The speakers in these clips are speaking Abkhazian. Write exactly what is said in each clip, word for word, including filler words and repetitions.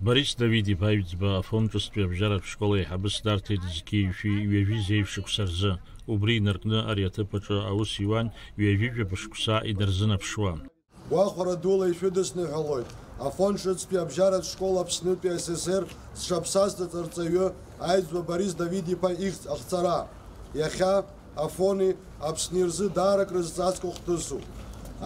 Борис Давид-иԥа Аҩӡба Афон ҿыцтәи абжьаратә школ аиҳабы Сидарҭа Еҭзқьиаишәи ҩажәи зеижә шықәса рзы. Убри инаркны ари аҭыԥ аҿы аус иуан ҩажәи жәаба шықәса инарзынаԥшуа. Гәахәара дула ишәыдысныҳәалоит Афон ҿыцтәи абжьаратә школ Аԥснытәи АССР зҽаԥсазтәыз арҵаҩы Аҩӡба Борис Давид-иԥа ихьӡ ахҵара. Иахьа Афони Аԥсни рзы даара крызҵазкуа хҭысуп.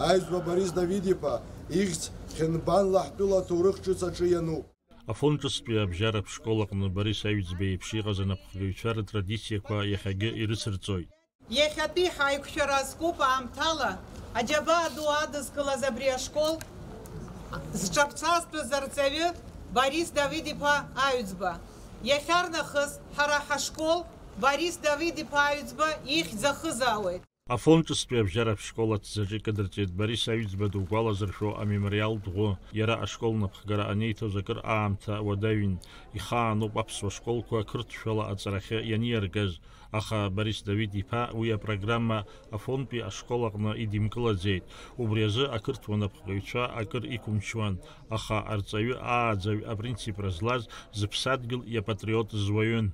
Аҩӡба Борис Давид-иԥа ихьӡ хьынбанла ҳтәыла аҭоурых ҿыц аҿы иануп. Афон ҿыцтәи абжьаратә школ аҟны Борис Аҩӡба иеиԥш иҟаз анапхгаҩцәа рытрадициақәа иахьагьы ирыцырҵоит. Иахьатәи ҳаиқәшәара азкуп аамҭала аџьабаа ду адызкылаз абри ашкол зҽаԥсазтәыз арҵаҩы Борис Давид-иԥа Аҩӡба. Иахьарнахыс ҳара ҳашкол Борис Давид-иԥа Аҩӡба ихьӡ ахызаауеит. Афон ҿыцтәи абжьаратә школ аҭӡаҿы икыдырҵеит Борис Аҩӡба дугәалазыршәо амемориалтә ӷәы. Иара ашкол напхгара анеиҭоз акыр аамҭа уадаҩын. Ихааноуп аԥсуа школқәа қырҭшәала аҵарахьы ианиаргаз. Аха Борис Давид-иԥа уи апрограмма Афонтәи ашкол аҟны идимкылаӡеит. Убри азы ақырҭуа напхгаҩцәа акыр иқәымчуан, аха арҵаҩы ааӡаҩ апринципра злаз, зыԥсадгьыл иапатриот зуаҩын.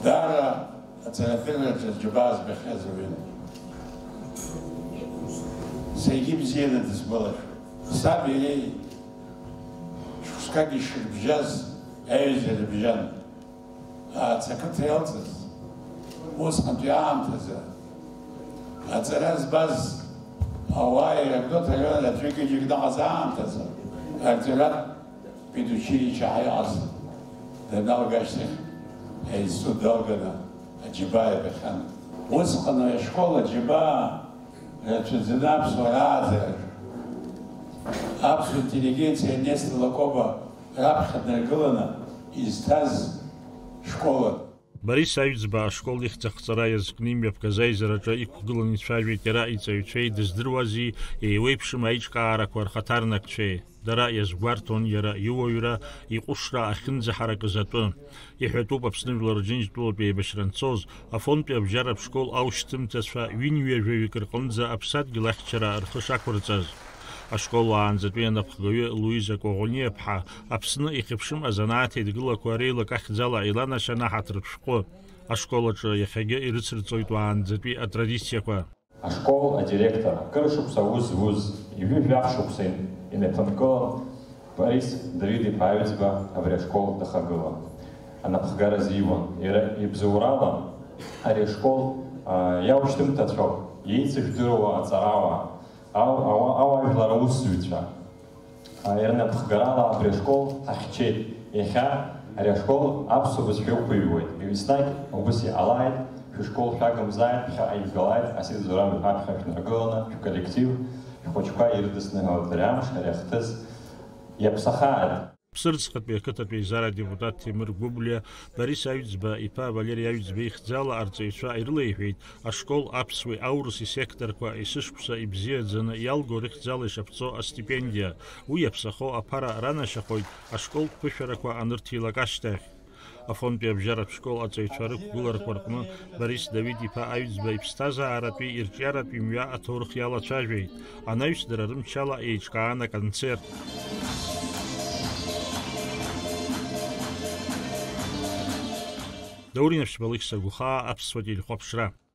Даара аҵарадырраҿы аџьабаа збахьаз уаҩын. Саргьы бзианы дысгәалашәоит. Саби иареи шықәсқак ишырбжьаз аҩыза рыбжьан. Аца ақыҭа иалҵыз, усҟантәи аамҭазы аҵара збаз ауаа ирыгәҭа рыла аӡәык-ҩыџьак дыҟаз аамҭазы, арҵаратә педучилище ҳәа иҟаз даналга ашьҭахь, аинститут далганы аџьабаа ибахьан. Усҟан ашкол аџьабаа рацәаӡаны аԥсуаа рааӡараҿы аԥсуа интеллигенциа Нестор Лакоба раԥхьа днаргыланы изҭаз школан. Борис Аҩӡба ашкол ихьӡ ахҵара иазкны имҩаԥгаз аизараҿы иқәгыланы ицәажәеит иара иҵаҩцәеи дыздыруази, еиуеиԥшым аиҿкаарақәа рхаҭарнакцәеи. Дара иазгәарҭон иара иуаҩра, иҟәышра ахьынӡаҳаракыз атәы. Иҳәатәуп Аԥсны Жәлар Џьынџьтәылатә еибашьра анцоз, Афонтәи абжьаратә школ аушьҭымҭацәа ҩынҩажәаҩык рҟынӡа аԥсадгьыл ахьчара рхы шақәырҵаз. Ашкол уаанӡатәи анапхгаҩы Луиза Коӷониаԥҳа Аԥсны ихьыԥшым азанааҭ еидгылақәа реилак ахьӡала иланашьан аҳаҭыртә шәҟәы. Ашкол аҿы иахьагьы ирыцырҵоит уаанӡатәи атрадициақәа. Ашкол адиректор, акыр шықәса аус зуз, ҩажәи жәаф шықәса имҩаԥынкылан, Борис Давид-иԥа Аҩӡба абри ашкол дахагылан. Анапхгара зиуан. Иара ибзоурала ари ашкол, аа, иаушьҭымҭацәоуп, иеицыжәдыруа аҵарауаа, ау-, ауа-, ауаажәлар аусзуҩцәа. Иара напхгарала абри ашкол ҳахьчеит. Иахьа ари ашкол аԥсуа бызшәа ықәыҩуеит. Еснагь убыс иҟалааит, шәышкол шәагымзааит, ԥхьаҟа ижәгалааит, Асид Зураб иԥа ԥхьа шәнаргыланы, шәколлектив, шәхәыҷқәа ирыдысныҳәалоит ари амш, ари ахҭыс, иаԥсахааит! Ԥсырӡхатәи ақыҭатә еизара адепутат Ҭемыр Гәыблиа, Борис Аҩӡба иԥа Валери Аҩӡба ихьӡала арҵаҩцәа ирылеиҳәеит, ашкол аԥсуеи аурыси секторқәа есышықәса ибзиаӡаны иалго рыхьӡала ишаԥҵо астипендиа. Уи иаԥсахо аԥара ранашьахоит ашколтә ԥышәарақәа анырҭилак ашьҭахь. Афонтәи абжьаратә школ аҵаҩцәа рықәгыларақәа рҟны Борис Давид-иԥа Аҩӡба иԥсҭазааратәи ирҿиаратәи мҩа аҭоурых иалацәажәеит. Анаҩс дара рымчала еиҿкаан аконцерт. Даур Инаԥшьба, Алықьса Гәхаа, Аԥсуа телехәаԥшра.